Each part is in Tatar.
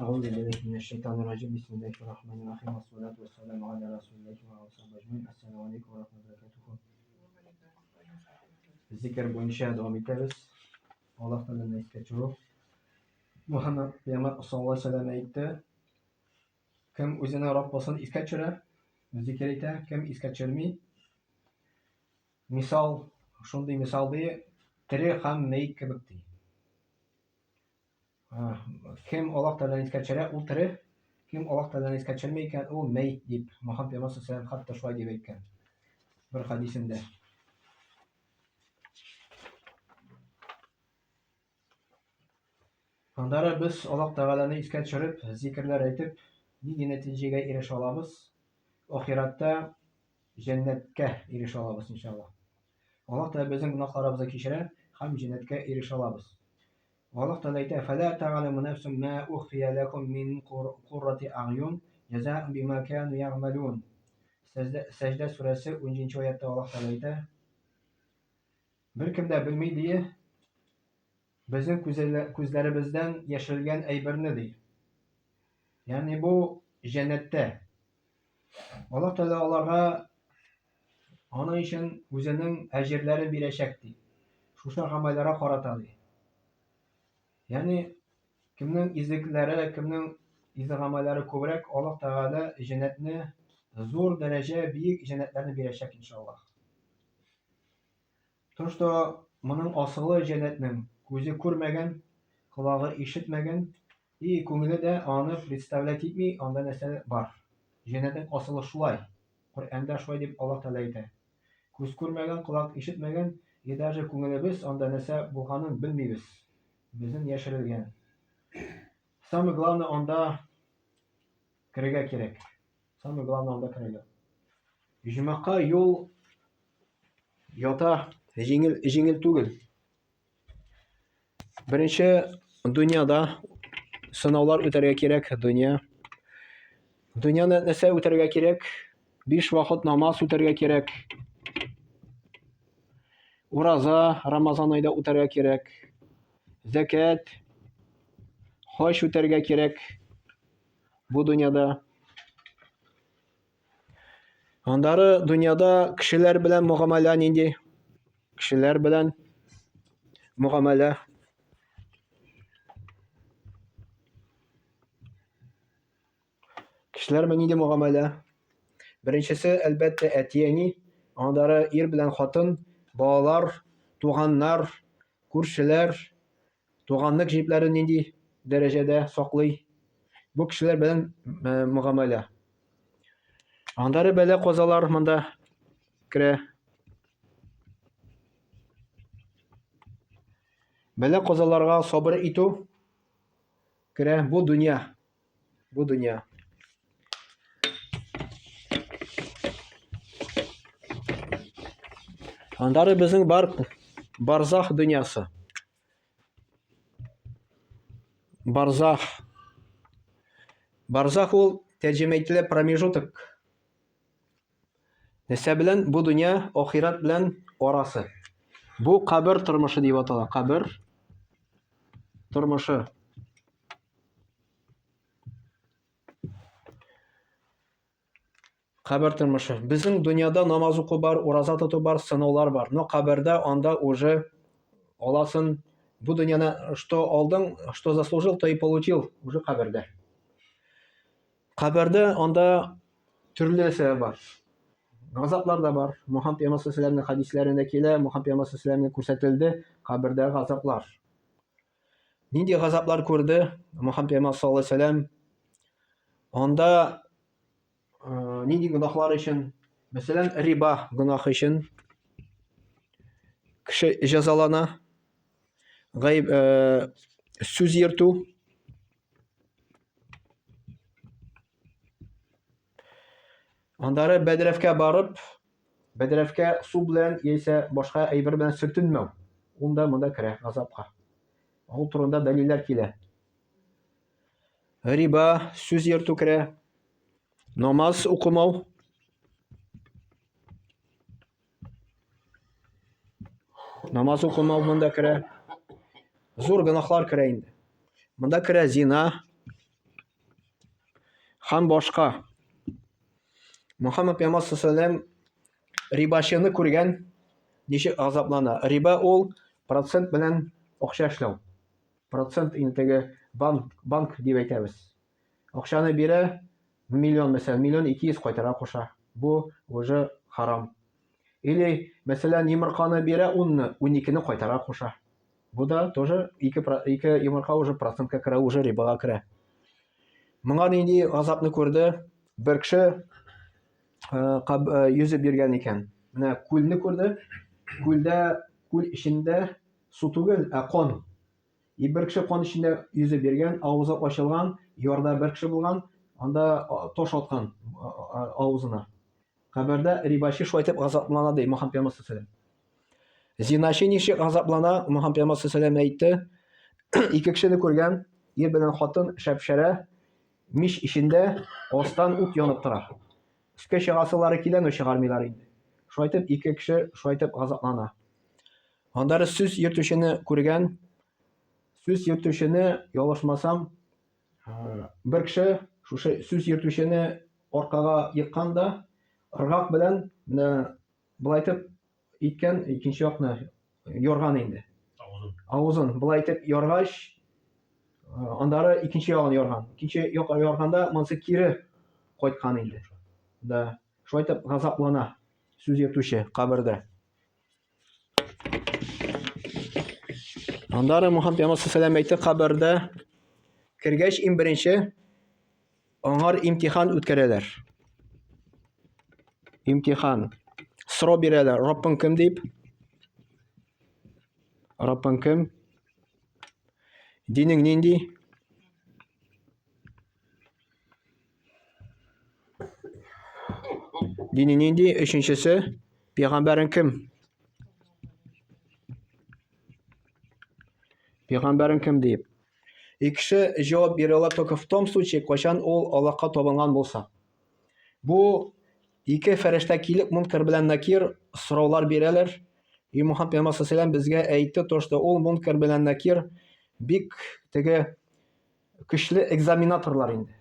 Әгъузу биллаһи минәш шайтанир раҗим. Бисмиллаһир рахманир рахим. Вассалату вассаламу аля расулиллаһи ва аля сахбиһи әҗмәин. Ассаламу алейкум ва рахматуллаһи ва баракатуху. Зикр буенча дәвам итәбез. Аллаһ Тәгаләне искә төшерү. Мухаммад пәйгамбәр саллаллаһу алейһи ва сәлләм әйтте: Кем үзенең Раббысын искә төшерә, зикр итә, кем искә төшерми, мисал, шундый мисал ди, тере һәм мәет кебек ди. Кем Аллаһ Тәгаләне искә төшерә, ул тере. Кем Аллаһ Тәгаләне искә төшерми икән, ул мәет дип Мөхәммәд пәйгамбәр саллаллаһу хәтта шулай дип әйткән бер хәдисендә. Аннары без Аллаһ Тәгаләне искә төшереп, зикерләр әйтеп, нинди нәтиҗәгә ирешә алабыз? Ахирәттә җәннәткә ирешә алабыз, иншаллаһ. Аллаһ Тәгалә безнең гөнаһларыбызны кичерә һәм җәннәткә ирешә алабыз. Аллаһ Тәгалә әйтә: "Фәлә тәгъләму нәфсун ма ухфия ләкум мин куррати агъюн җәзаән бима кану ягъмәлун." Сәҗдә, Сәҗдә сүрәсе 17 аятта Аллаһ Тәгалә әйтә: Беркем дә белми ди, безнең күзләребездән яшерелгән әйберне ди. Ягъни бу җәннәттә. Аллаһ Тәгалә аларга аның өчен үзенең әҗерләрен бирәчәк ди. Шушы гамәлләргә карата ди. Ягъни кемнең изгелекләре, кемнең изге гамәлләре күбрәк, Аллаһ Тәгалә җәннәтне зур дәрәҗә, биек җәннәтләрне бирәчәк иншаллаһ. То, что моның асылы җәннәтнең күзе күрмәгән, колагы ишетмәгән, И күңеле дә аны представлять итми, анда нәрсә бар. Җәннәтнең асылы шулай. Коръәндә шулай дип Аллаһ Тәгалә әйтә. Күз күрмәгән, колак ишетмәгән, и даже күңелебез анда нәрсә булганын белмибез. Безнең яшерелгән. Самое главное анда керергә кирәк. Самое главное анда керергә. Җомака юл ята, җиңел җиңел түгел. Беренче дөньяда сынаулар үтәргә кирәк, дөнья. Дөньяны нәрсә үтәргә кирәк? Биш вакыт намаз үтәргә кирәк. Ураза, Рамазан айда үтәргә кирәк. Зәкәт, хаҗ үтәргә кирәк бу дөньяда. Аннары дөньяда кешеләр белән мөгамәлә нинди? Кешеләр белән мөгамәлә. Кешеләр белән нинди мөгамәлә? Беренчесе, әлбәттә, әти-әни, аннары ир белән хатын, балалар, туганнар, күршеләр, Туганлык җепләрен нинди дәрәҗәдә саклый? Бу кешеләр белән э, мөгамәлә. Аннары бәла казалар монда керә. Бәла казаларга сабыр итү керә. Бу дөнья. Бу дөнья. Аннары безнең бар барзах дөньясы. Барзах. Барзах ул тәрҗемә ителә промежуток. Нәрсә белән? Бу дөнья ахирәт белән арасы. Бу кабер тормышы дип атала. Кабер тормышы. Кабер тормышы. Безнең дөньяда намаз уку бар, ураза тоту бар, сынаулар бар. Но кабердә анда уже аласын бу дөньяны что алдың, что заслужил, то и получил уже кабердә. Кабердә анда төрле нәрсәләр бар. Газаплар да бар. Мухаммад пәйгамбәр саллаллаһу хәдисләрендә килә, Мухаммад пәйгамбәр саллаллаһу күрсәтелде кабердә газаплар. Нинди газаплар күрде Мухаммад пәйгамбәр саллаллаһу алейһи Анда нинди гөнаһлар өчен, мәсәлән, риба гөнаһы өчен кеше җәзалана, гаиб сүз йөртү, Аннары бәдрәфкә барып, бәдрәфкә су белән яисә башка әйбер белән сөртенмәү. Ул да монда керә газапка. Ул турында дәлилләр килә. Риба, сүз йөртү керә. Намаз укымау. Намаз укымау монда керә. Зур гөнаһлар керә инде. Монда керә зина. Һәм башка. Мөхәммәд пәйгамбәр саллаллаху рибачыны күргән, ничек азаплана. Риба ул процент белән акча эшләү. Процент инде теге банк, банк дип әйтәбез. Акчаны бирә, миллион мәсәлән, миллион 200 кайтара куша. Бу уже харам. Или, мәсәлән, йомырканы бирә 10-ны, 12-не кайтара куша. Бу да тоже ике йомырка уже процентка керә, уже рибага керә. Моңа нинди газапны күрде? Бер кеше йөзеп йөргән икән. Менә күлне күрде. Күлдә, күл эчендә су түгел, ә кан. И бер кеше кан эчендә йөзеп йөргән, авызы ачылган, ярда бер кеше булган, анда таш аткан авызына. Кабердә рибачы шулай итеп газаплана ди Мөхәммәд пәйгамбәр саллаллаху Зиначы ничек газаплана? Мөхәммәд пәйгамбәр саллаллаху әйтте. Ике кешене күргән, ир белән хатын шәпшәрә, мич эчендә астан ут янып тора. Өскә чыгасылары килә, но чыгармыйлар инде. Шулай итеп ике кеше шулай итеп газаплана. Аннары сүз йөртүчене күргән, сүз йөртүчене ялгышмасам, бер кеше шушы сүз йөртүчене аркага еккан да, ыргак белән менә болай итеп иткән, икенче якны ярган инде. Авызын. Авызын болай итеп яргач, аннары икенче ягын ярган. Икенче як ярганда монысы кире кайткан инде. Да. Шулай итеп газаплана сүз йөртүче кабердә. Аннары Мухаммад пәйгамбәр саллаллаху әйтте, кабердә кергәч иң беренче аңар имтихан үткәрәләр. Имтихан. Сорау бирәләр, Раббың кем дип? Раббың кем? Динең нинди? Дине нинди? Өченчесе, пәйгамбәрең кем? Пәйгамбәрең кем дип. И кеше җавап бирә ала только в том случае, кайчан ул Аллаһка табынган булса. Бу ике фәрештә килеп Мункар белән Накир сораулар бирәләр. И Мухаммад пәйгамбәр саллаллаху безгә әйтте, то, что ул Мункар белән Накир бик теге көчле экзаменаторлар инде.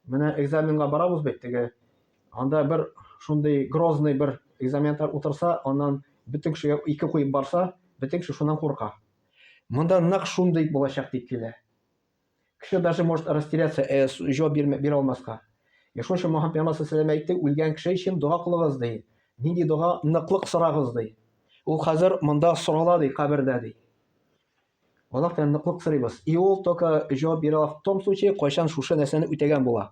Менә экзаменга барабыз бит теге. Анда бер шундый грозный бер экзаменатор утырса, аннан бөтен кешегә ике куеп барса, бөтен кеше шуннан курка. Монда нәкъ шундый булачак дип килә. Кеше даже может растеряться, җавап бирә алмаска. И шуның өчен Мөхәммәд пәйгамбәр саллаллаху алейһи әйтте, үлгән кеше өчен дога кылыгыз ди. Нинди дога? Ныклык сорагыз ди. Ул хәзер монда сорала ди, кабердә ди. Аллаһ Тәгаләдән ныклык сорыйбыз. И ул только җавап бирә ала в том случае, кайчан шушы нәрсәне үтәгән була.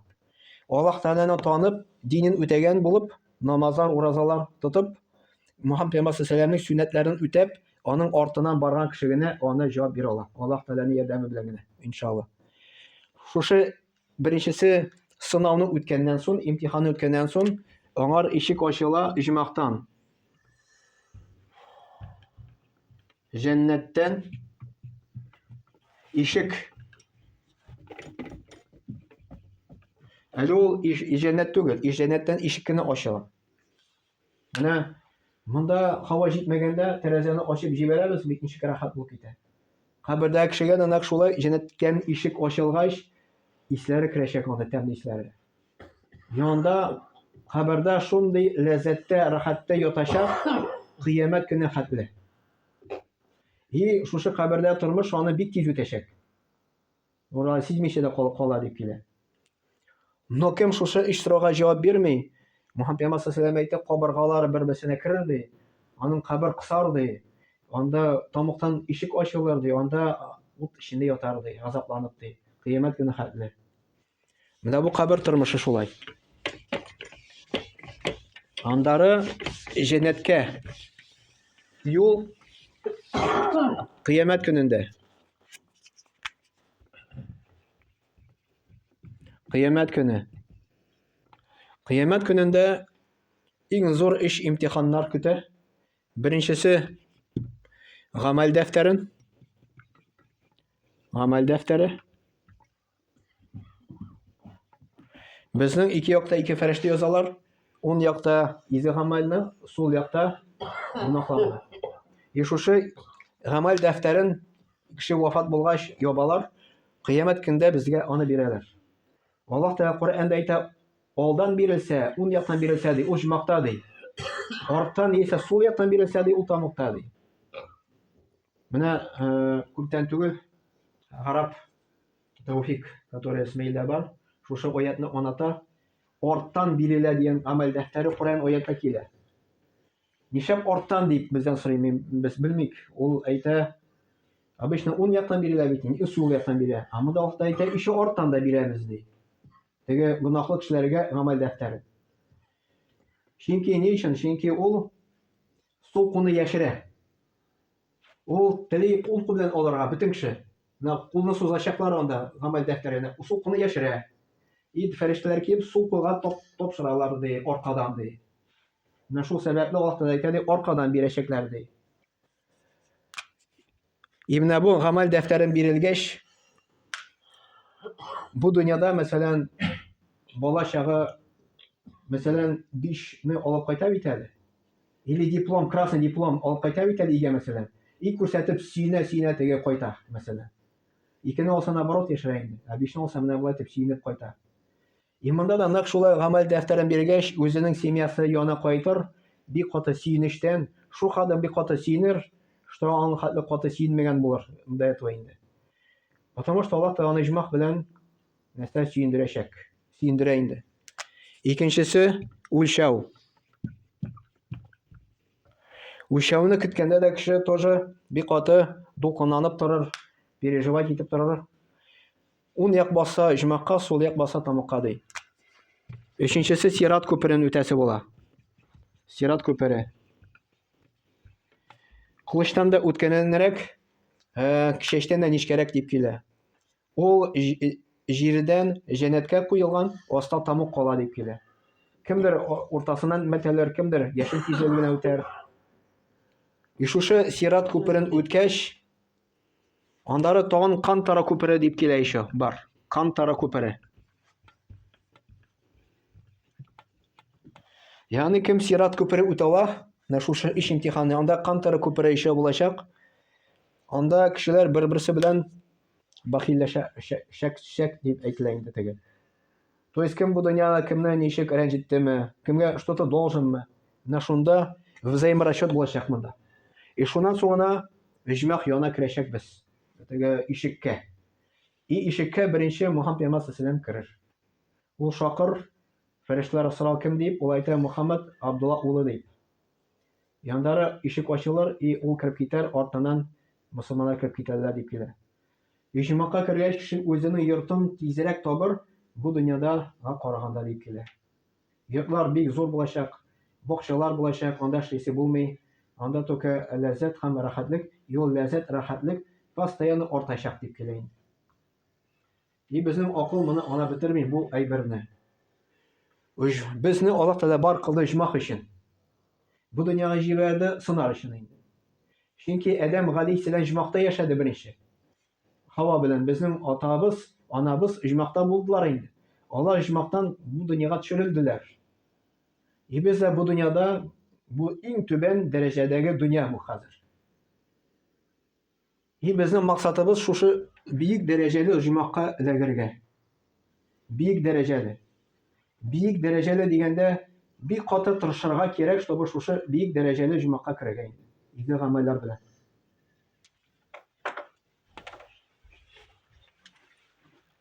Аллаһ Тәгаләне танып, динен үтәгән булып, намазлар, уразалар тотып, Мухаммад пәйгамбәр саллаллаху сөннәтләрен үтәп, аның артыннан барган кеше генә аны җавап бирә ала. Аллаһ Тәгаләнең ярдәме белән генә, иншалла. Шушы беренчесе сынауны үткәннән соң, имтиханны үткәннән соң, аңар ишек ачыла оҗмахтан. Җәннәттән ишек. Әле ул җәннәт түгел, җәннәттән ишек кенә ачыла. Менә монда һава җитмәгәндә тәрәзәне ачып җибәрәбез, бит ничек рәхәт булып китә. Кабердә кешегә дә нәкъ шулай җәннәттән ишек ачылгач, исләре керәчәк анда, тәмле исләре. Янында кабердә шундый ләззәттә, рәхәттә ятачак, кыямәт көне хәтле. И шушы кабердә тормыш аны бик тиз үтәчәк. Ура сизмичә дә кала дип килә. Но кем шушы өч сорауга җавап бирми, Мухаммад пәйгамбәр саллаллаху әйтте, кабыргалары бер-берсенә керер ди, аның кабер кысар ди, анда тамыктан ишек ачылыр ди, анда ут эчендә ятар ди, газапланып ди, кыямәт көне хәтле. Менә бу кабер тормышы шулай. Андары җәннәткә юл кыямәт көнендә. Кыямәт көне. Кыямәт көнендә иң зур эш имтиханнар көтә. Беренчесе гамәл дәфтәрен. Гамәл дәфтәре. Безнең ике якта ике фәрештә язалар. Уң якта изге гамәлне, сул якта гөнаһларны. И шушы гамәл дәфтәрен кеше вафат булгач ябалар. Кыямәт көндә безгә аны бирәләр. Аллаһ Тәгалә Коръәндә әйтә, алдан бирелсә, ун яктан бирелсә ди, ул оҗмахта ди. Арттан яисә сул яктан бирелсә ди, ул тамукта ди. Менә э, күптән түгел гарәп Тәүфик, который Исмаилдә бар, шушы аятны аната, арттан бирелә дигән гамәл дәфтәре Коръән аятта килә. Нишләп арттан дип бездән сорый, без белмик. Ул әйтә, обычно ун яктан бирелә бит, инде сул яктан бирә. Ә монда Аллаһ әйтә, еще арттан да бирәбез ди. Теге гөнаһлы кешеләргә гамәл дәфтәре. Чөнки ни өчен? Чөнки ул сул кулны яшерә. Ул тели кул белән алырга бөтен кеше. Менә кулны сузачаклар анда гамәл дәфтәренә. Сул кулны яшерә. И фәрештәләр килеп сул кулга топ тапшыралар ди, аркадан ди. Менә шул сәбәпле Аллаһ Тәгалә әйтә ди, аркадан бирәчәкләр ди. И менә бу гамәл дәфтәрен бирелгәч, бу дөньяда, мәсәлән, бала чагы, мәсәлән, 5-не алып кайта бит әле. Или диплом, красный диплом алып кайта бит әле өйгә, мәсәлән. И күрсәтеп сөенә-сөенә теге кайта, мәсәлән. Икене алса, наоборот, яшерә инде. Ә бишне алса, менә болай итеп сөенеп кайта. И монда да нәкъ шулай гамәл дәфтәрен биргәч, үзенең семьясы яна кайтыр, бик каты сөенечтән, шул хәтле бик каты сөенер, что аның хәтле каты сөенмәгән булыр до этого инде. Потому что Аллаһ Тәгалә аны иҗмах белән нәрсә сөендерәчәк. Сөендерә инде. Икенчесе үлчәү. Үлчәүне көткәндә дә кеше тоже бик каты дулкынланып торыр, переживать итеп торыр. Ун як баса оҗмахка, сул як баса тамакка ди. Өченчесе Сират күперен үтәсе була. Сират күпере. Кылычтан да үткәннәнрәк, э, чәчтән дә нечкәрәк дип килә. Ул җирдән җәннәткә куелган, аста тамук кала дип килә. Кемдер уртасыннан мәтәлер, кемдер яшен тизлеге белән үтәр. И шушы Сират күперен үткәч, Андары тагын Кантара күпере дип килә еще, бар. Кантара күпере. Ягъни кем Сират күпере үтә ала, менә шушы өч имтиханны, анда Кантара күпере еще булачак. Анда кешеләр бер-берсе белән бахилләшә шәк шәк дип әйтелә инде теге. То есть кем бу дөньяда кемне ничек рәнҗеттеме, кемгә что-то долженмы? Менә шунда взаиморасчет булачак монда. И шуннан соң гына оҗмах янына керәчәкбез. Теге ишеккә. И ишеккә беренче Мухаммад пәйгамбәр саллаллаху керер. Ул шакыр, фәрештәләр сорау кем дип, ул әйтә Мухаммад Абдулла улы дип. Яндары ишек ачылыр, и ул кереп китәр, артыннан мусульманнар кереп китәрләр дип килә. Оҗмахка кергәч, кеше үзенең йортын тизрәк табыр, бу дөньяда га караганда, дип килә. Йортлар бик зур булачак, бакчалар булачак, анда эшлисе булмый, анда только ләззәт һәм рәхәтлек, и ул ләззәт, рәхәтлек постоянно артачак, дип килә инде. И безнең акыл моны аңлап бетерми, бу әйберне. Безне Аллаһ Тәгалә бар кылды оҗмах өчен. Бу дөньяга җибәрде сынар өчен инде. Чөнки Адәм галәйһиссәлам оҗмахта яшәде беренче. Хава белән безнең атабыз, анабыз оҗмахта булдылар инде. Алар оҗмахтан бу дөньяга төшерелделәр. И без дә бу дөньяда бу иң түбән дәрәҗәдәге дөнья бу хәзер. И безнең максатыбыз шушы биек дәрәҗәле оҗмахка эләгергә. Биек дәрәҗәле. Биек дәрәҗәле дигәндә бик каты тырышырга кирәк, чтобы шушы биек дәрәҗәле оҗмахка керергә инде. Изге гамәлләр белән.